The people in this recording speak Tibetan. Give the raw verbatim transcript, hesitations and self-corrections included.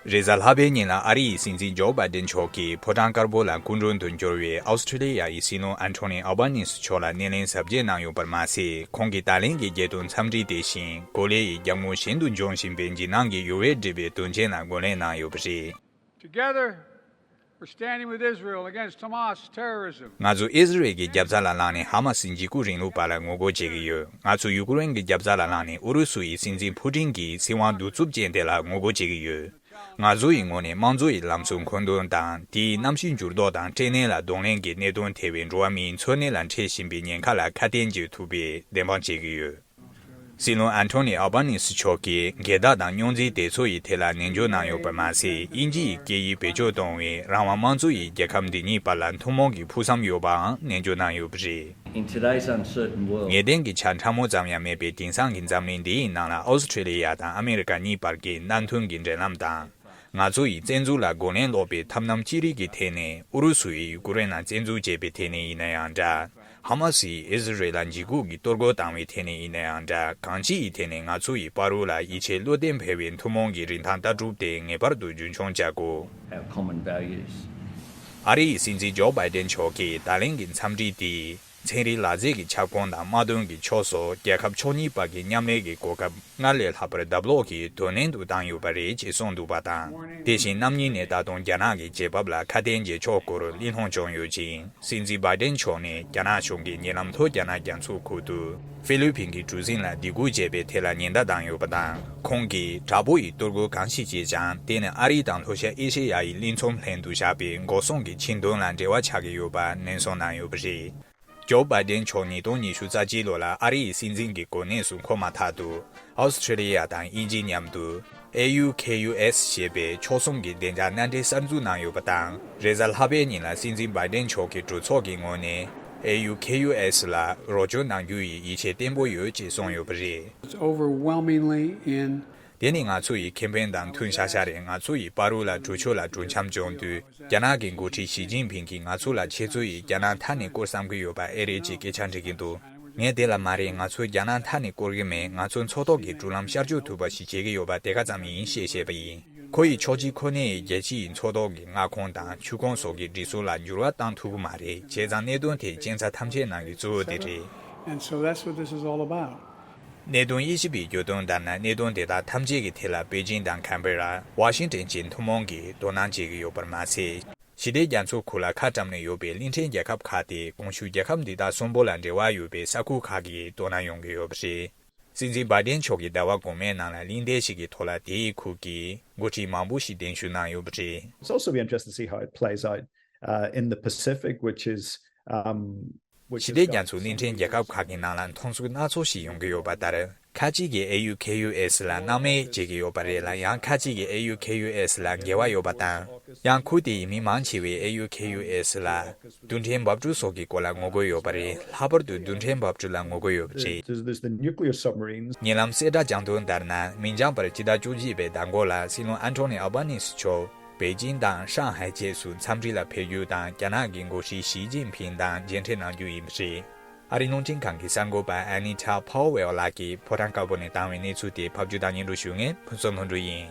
རེས་གཟའ་ལྷག་པའི་ཉིན་ལ་ཨ་རི་ཡི་སྲིད་འཛིན་ཇོ་བྷའི་ཏན་མཆོག་གིས་ཕོ་བྲང་དཀར་པོ་ལ་སྐུ་མགྲོན་དུ་འབྱོར་བའི་ཨོ་སི་ཁྲི་ལི་ཡ་ཡི་སྲིད་བློན་ཨན་ཐོ་ནི་ཨལ་བྷ་ནི་སི་མཆོག་ལ་སྣེ་ལེན་གཟབ་རྒྱས་གནང་ཡོད་པར་མ་ཟད། ཁོང་གིས་ད་ལན་གྱི་རྒྱལ་དོན་འཚམས་འདྲི་དེ་བཞིན་གོ་ལའི་རྒྱལ་མོ་ཞན་དུ་འབྱུང་བཞིན་པའི་འཇིགས་སྣང་གི་ཡུར་བས་བསྒྲིབས་པའི་དོན་ཆེན་ལ་རྒོལ་ལན་གནང་ཡོད་པ་རེད། Together, we're standing with Israel against Hamas terrorism. ང་ཚོ་ཨི་ཟི་རེལ་གྱི་རྒྱབ་རྩ་ལ་ལངས་ནས་ཧ་མ་སིའི་འཇིགས་སྐུལ་རིང་ལུགས་པ་ལ་ངོ་རྒོལ་བྱེད་ཀྱི་ཡོད། ང་ཚོ་ཡུ་ཀེ་རེན་གྱི་རྒྱབ་རྩ་ལ་ལངས་ནས་ཨུ་རུ་སུ་ཡི་སྲིད་འཛིན་ཕུ་ཀྲིན་གྱི་སྲིད་དབང་གདུག་རྩུབ་ཅན་དེ་ལ་ངོ་རྒོལ་བྱེད་ཀྱི་ཡོད། ང་ཚོ་ཡི་ངོས་ནས་དམངས་གཙོ་ཡི་ལམ་སྲོལ་མཁོ་འདོན་དང་། དེའི་གནམ་གཤིས་འགྱུར་ལྡོག་དང་འཕྲོད་བསྟེན་ལ་གདོང་ལེན་གྱི་གནད་དོན་ཐེ་བའི་འགྲོ་བ་མིའི་འཚོ་གནས་ལ་འཕྲད་བཞིན་པའི་ཉེན་ཁ་ལ་ཁ་གཏད་འཇལ་ཐུབ་པའི་བདེན་དཔང་བྱེད་ཀྱི་ཡོད། སྲིད་བློན་ཨན་ཐོ་ནི་ཨལ་བྷ་ནི་སི་མཆོག་གིས་འགལ་ཟླ་དང་རྙོག་འཛིང་དེ་ཚོ་ཡི་ཐད་ལ་ནན་བརྗོད་གནང་ཡོད་པར་མ་ཟད། དབྱིན་ཇི་ཡི་སྐད་ཡིག་བེད་སྤྱོད་གཏོང་བའི་རང་དབང་དམངས་གཙོ་ཡི་རྒྱལ་ཁབ་འདི་གཉིས་བར་ལ་ཐུན་མོང་གི་ཕུགས་བསམ་ཡོད་པའང་ནན་བརྗོད་གནང་ཡོད་པ་རེད། In today's uncertain world, ངེས་གཏན་གྱི་ཆ་ཕྲ་མོ་ཙམ་ཡང་མེད་པའི་དེང་སང་གི་འཛམ་གླིང་འདིའི་ནང་ལ་ཨོ་སི་ཁྲི་ལི་ཡ་དང་ཨ་མེ་རི་ཀ་གཉིས་བར་གྱི་མནའ་མཐུན་གྱི་འབྲེལ་ལམ་དང་། ང་ཚོ་ཡི་བཙན་འཛུལ་ལ་རྒོལ་ལན་སློག་པའི་ཐབས་ལམ་ཅི་རིགས་ཀྱི་ཐད་ནས། ཨུ་རུ་སུ་ཡིས་ཡུ་ཀེ་རེན་ལ་བཙན་འཛུལ་བྱས་པའི་ཐད་ནས་ཡིན་ན་ཡང་འདྲ། ཧ་མ་སི་ཡིས་ཨི་ཟི་རེལ་ལ་འཇིགས་སྐུལ་གྱི་གཏོར་རྒོལ་བཏང་བའི་ཐད་ནས་ཡིན་ན་ཡང་འདྲ། གང་ཅི་ཡི་ཐད་ནས་ང་ཚོ་ཡི་བར་དུ་ལ་ཡིད་ཆེས་བློ་བརྟན་འཕེར་བའི་ཐུན་མོང་གི་རིན་ཐང་ལྟ་གྲུབ་དེ་ངེས་པར་དུ་རྒྱུན་འཁྱོངས་བྱ་དགོས། Our common values. ཨ་རི་ཡི་སྲིད་འཛིན་ཇོ་བྷའི་ཏན་མཆོག་གིས་ད་ལན་གྱི་འཚམས་འདྲི་དེས། ཚན་རིག་ལག་རྩལ་གྱི་ཁྱབ་ཁོངས་དང་དམག་དོན་གྱི་ཕྱོགས་སུ་རྒྱལ་ཁབ་ཕྱོགས་གཉིས་བར་གྱི་མཉམ་ལས་ཀྱི་གོ་སྐབས་སྔར་ལས་ལྷག་པར་ལྡབ་ལོག་གིས་དོ་ནན་དུ་བཏང་ཡོད་པ་རེད་ཅེས་གསུངས་འདུག་པ་དང་། དེ་བཞིན་རྣམ་གཉིས་ནས་ད་དུང་རྒྱ་ནག་གི་རྗེས་བབ་ལ་ཁ་གཏད་འཇལ་ཕྱོགས་སྐོར་གླེང་སློང་བྱུང་ཡོད་ཅིང་། སྲིད་འཛིན་བྷའི་ཏན་མཆོག་ནས་རྒྱ་ནག་གཞུང་གིས་ཉེ་ལམ་ཐོག་རྒྱ་ནག་རྒྱ་མཚོའི་ཁུལ་དུ་ཧྥི་ལི་ཕིན་གྱི་གྲུ་གཟིངས་ལ་སྡིགས་སྐུལ་བྱས་པའི་ཐད་ལ་ཉེན་བརྡ་བཏང་ཡོད་པ་དང་། ཁོང་གིས་དྲག་པོ་ཡི་གཏོར་རྒོལ་གང་ཞིག་བྱས་ཀྱང་། དེ་ནི་ཨ་རི་དང་ལྷོ་ཤར་ཨེ་ཤེ་ཡ་ཡི་གླིང་ཚོམ་ལྷན་དུ་བཞག་པའི་འགོག་སྲུང་གི་ཆིངས་དོན་ལ་འབྲེལ་བ་ཆགས་ཀྱི་ཡོད་པ་ནན་གསུངས་གནང་ཡོད་པ་རེད། ཇོ་བྷའི་ཏན་མཆོག་ཉིས་སྟོང་ཉི་ཤུ་རྩ་གཅིག་ལོ་ལ་ཨ་རི་ཡི་སྲིད་འཛིན་གྱི་གོ་གནས་སུ་འཁོད་མ་ཐག་ཏུ། ཨོ་སི་ཁྲི་ལི་ཡ་དང་དབྱིན་ཇི་མཉམ་དུ། ཨེ་ཡུ་ཁེ་ཡུ་ཨེསི་ཞེས་པའི་ཕྱོགས་གསུམ་གྱི་བདེ་འཇགས་མནའ་འབྲེལ་གསར་འཛུགས་གནང་ཡོད་པ་དང་། རེས་གཟའ་ལྷག་པའི་ཉིན་ལ་སྲིད་འཛིན་བྷའི་ཏན་མཆོག་གིས་གྲོས་ཚོགས་ཀྱི་ངོས་ནས། ཨེ་ཡུ་ཁེ་ཡུ་ཨེསི་ལ་རོགས་སྐྱོར་གནང་རྒྱུ་ཡི་ཡིད་ཆེས་བརྟན་པོ་ཡོད་ཅེས་གསུངས་ཡོད་པ་རེད། It's overwhelmingly in དེ་ནི་ང་ཚོ་ཡི་ཁེ་ཕན་དང་མཐུན་ཤ་ཤ་རེད། ང་ཚོ་ཡི་བར་དུ་ལ་གྲོས་ཆོད་ལ་གྲོས་འཆམ་བྱུང་དུས། རྒྱ་ནག་གི་འགོ་ཁྲིད་ཞི་ཅིན་ཕིང་གིས་ང་ཚོ་ལ་ཁྱེད་ཚོ་ཡིས་རྒྱ་ནག་མཐའ་ནས་བསྐོར་བསམ་གྱི་ཡོད་པ་ཨེ་རེད་ཅེས་སྐད་ཆ་འདྲི་གིན་འདུག་ངས་དེ་ལ་མ་རེད། ང་ཚོ་རྒྱ་ནག་མཐའ་ནས་བསྐོར་གྱི་མེད། ང་ཚོ་མཚོ་ཐོག་གི་འགྲུལ་ལམ་ཤར་བསྐྱོད་ཐུབ་པ་ཞིག་བྱེད་ཀྱི་ཡོད་པ་དེ་ག་ཙམ་ཡིན་ཞེས་བཤད་པ་ཡིན། ཁོ་ཡིས་ཕྱོགས་གཅིག་ཁོ་ནའི་རྒྱལ་སྤྱི་ཡི་མཚོ་ཐོག་གི་མངའ་ཁོངས་དང་ཆུ་ཁོངས་སོགས་ཀྱི་སྒྲིག་སྲོལ་ལ་འགྱུར་བ་བཏང་ཐུབ་ཀྱི་མ་རེད། བྱས་ཙང་གནད་དོན་དེ་གཅན་ཚ་ཐམས་ཅད་ནང་གི་གཙོ་བོ་དེ་རེད། And so that's what this is all about. གནད་དོན་དབྱེ་ཞིབ་པའི་བརྗོད་དོན་ལྟར་ན། གནད་དོན་དེ་དག་ཐམས་ཅད་ཀྱི་ཐད་ལ་པེ་ཅིང་དང་ཁན་བེ་ར། ཝ་ཤིང་ཏན་བཅས་ཐུན་མོང་གིས་དོ་སྣང་བྱེད་ཀྱི་ཡོད་པར་མ་ཟད། ཞི་བདེ་རྒྱ་མཚོ་ཁུལ་ལ་ཁ་བཀྲམ་ནས་ཡོད་པའི་གླིང་ཕྲན་རྒྱལ་ཁབ་ཁག་སྟེ། གོང་ཞུས་རྒྱལ་ཁབ་འདི་དག་གསུམ་པོ་ལ་འབྲེལ་བ་ཡོད་པའི་ས་ཁུལ་ཁག་གིས་དོ་སྣང་ཡོང་གི་ཡོད་པ་རེད། སྲིད་འཛིན་བྷའི་ཏན་མཆོག་གིས་ཟླ་བ་གོང་མའི་ནང་ལ་གླེང་སྟེགས་ཤིག་གི་ཐོག་ལ་དེའི་ཁུལ་གྱི་འགོ་ཁྲིད་མང་པོ་ཞིག་གདན་ཞུ་གནང་ཡོད་པ་རེད། It's also be interesting to see how it plays out uh, in the Pacific, which is um, which ཞི་བདེ་རྒྱ་མཚོའི་གླིང་ཕྲན་རྒྱལ་ཁབ་ཁག་གི་ནང་ལ་མཐོང་ཚུལ་སྣ་ཚོགས་ཤིག་ཡོང་གི་ཡོད་པ་ལྟར། ཁ་ཅིག་གིས་ཨེ་ཡུ་ཁེ་ཡུ་ཨེསི་ལ་སྣང་མེད་བྱེད་ཀྱི་ཡོད་པ་རེད་ལ། ཡང་ཁ་ཅིག་གིས་ཨེ་ཡུ་ཁེ་ཡུ་ཨེསི་ལ་འགལ་བ་ཡོད་པ་དང་། ཡང་ཁུལ་དེ་ཡི་མི་མང་ཆེ་བས་ཨེ་ཡུ་ཁེ་ཡུ་ཨེསི་ལ་རྡུལ་ཕྲན་འབབ་ཆུ་སོགས་ཀྱི་སྐོར་ལ་ངོ་རྒོལ་ཡོད་པ་རེད། ལྷག་པར་དུ་རྡུལ་ཕྲན་འབབ་ཆུ་ལ་ངོ་རྒོལ་ཡོད་པ་རེད། There's, there's the nuclear submarines. ཉེ་ལམ་གསལ་བསྒྲགས་བྱུང་དོན་ལྟར་ན། མི་འགྱངས་པར་སྤྱི་ཟླ་བཅུ་གཅིག་པའི་ཟླ་འགོ་ལ་སྲིད་བློན་ཨན་ཐོ་ནི་ཨལ་བྷ་ནི་སི་མཆོག་པེ་ཅིང་དང་ཧྲང་ཧའེ་བཅས་སུ་འཚམས་འདྲི་ལ་ཕེབས་རྒྱུ་དང་། རྒྱ་ནག་གི་འགོ་ཁྲིད་ཞི་ཅིན་ཕིང་དང་མཇལ་འཕྲད་གནང་རྒྱུ་ཡིན་པ་རེད། ཨ་རིའི་རླུང་འཕྲིན་ཁང་གི་གསར་འགོད་པ་ཨ་ནི་ཐ་ཕའོ་ཝེལ་ལགས་ཀྱིས་ཕོ་བྲང་དཀར་པོ་ནས་བཏང་བའི་གནས་ཚུལ་དེ་ཕབ་སྒྱུར་དང་སྙན་སྒྲོན་ཞུ་མཁན་ཕུན་ཚོགས་ལྷུན་གྲུབ་ཡིན།